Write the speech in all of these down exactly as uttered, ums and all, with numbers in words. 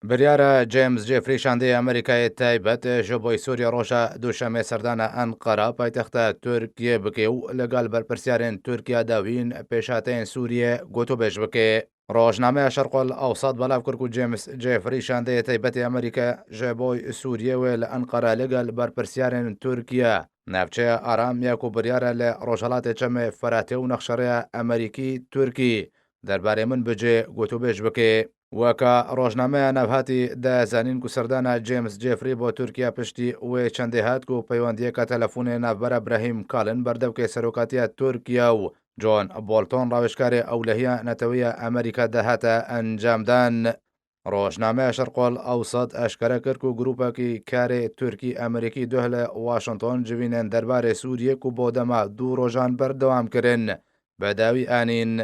Biryara James Jeffrey şandê Amerîkayê taybet ji bo Sûriye roja Duşemê serdana Enqera paytexta Tirkiye bike û li gel berpirsiyarên Tirkiye dawîn pêşhateyên Sûriye gotûbêj bike. Rojnameya Şerqol Ewsat belav kir ku James Jeffrey şandeyê taybetê Amerîka ji bo Sûriye wê li Enqera li gel berpirsiyarên Tirkiye navçeya Aram ya ku biryare li Rojhelatê Çemê Feratê û nexşereya Amerîkî Tirkî derbarê min bicê gotûbêj bike. Weka rojnameya navhatî de zanîn ku serdana James Jeffrey bo Tirkiye piştî wê çendê hat ku peywendiyeke telefonê navbera Brahim Kalin berdevkê serokatiya Tirkiye û John Bolton rawêjkarê ewlehiya Neteweya Amerîka de hate encamdan. Rojnameya Şerqol Ewsat eşkere kir ku grûpekî karê Tirkî Amerîkî duh li Washington civînên derbarê Sûriyê ku bo dema du rojan berdewam kirin, bi dawî anîn.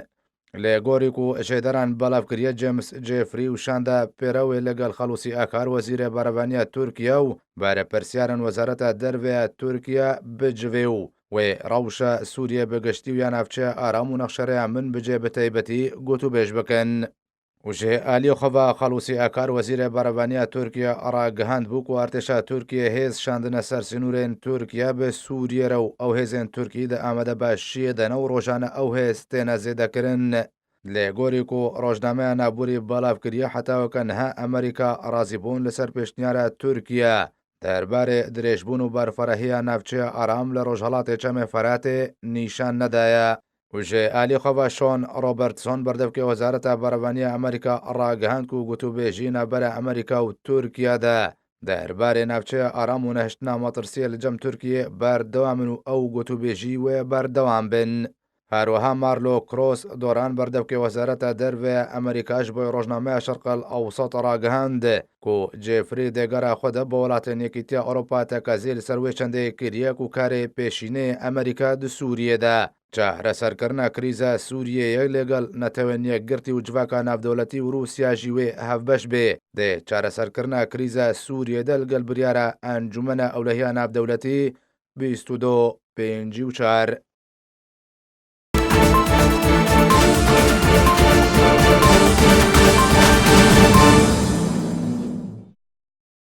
Li gorî ku jêderan belav kiriye, James Jeffrey û şanda pêrewê li gel Xelûsî Akar, wezîrê berevaniya Tirkiye û berpirsiyarên Wezareta Derve ya Tirkiye bicivê û wê rewşa Sûriye bi giştî û ya navçeya Aram û nexşereya min bicê bi taybetî gotûbêj bikin. Û ji aliyê xwe ve Xelûsî Akar, wezîrê berevaniya Tirkiye, ragihand bû ku artêşa Tirkiye hêz şandine ser sînorên Tirkiye bi Sûriye re û ew hêzên Tirkî di amade be şiyê de ne û rojane ew hêz têne zêdekirin. Lê gorî ku rojnameya navborî belav kiriye, heta weke niha Amerîka razîbûn li ser pêşniyara Tirkiye derbarê dirêjbûn û berferehiya navçeya Aram li Rojhelatê Çemê Feratê nîşan nedaye. Û ji alî xwe ve Sean Robertson, berdevkê Wezareta Berevaniya Amerîka, ragihand ku gotûbêjî navbera Amerîka û Tirkiye de derbarê navçeya Aram û nehiştina metirsiyê li cem Tirkiyê berdewam in û ew gotûbêjî wê berdewam bin. Her wiha Marlo Cross Doran, berdevkê Wezareta Derve ya Amerîka, ji bo rojnameya Şerqel Ewsat ragihand ku Jeffrey dê gera xwe de bi welatên Yekîtiya Ewropa tekezî li ser wê çendê kiriye ku karê pêşînê Amerîka di Sûriyê de çareserkirina krîza Sûriyê ye, lê gel Netewên Yekgirtî û Civaka Navdewletî û Rûsya jî wê hevbeş bê. Dê çareserkirina krîza Sûriyê de li gel biryara Encûmena Ewlehiya Navdewletî bîst û du pêncî û çar.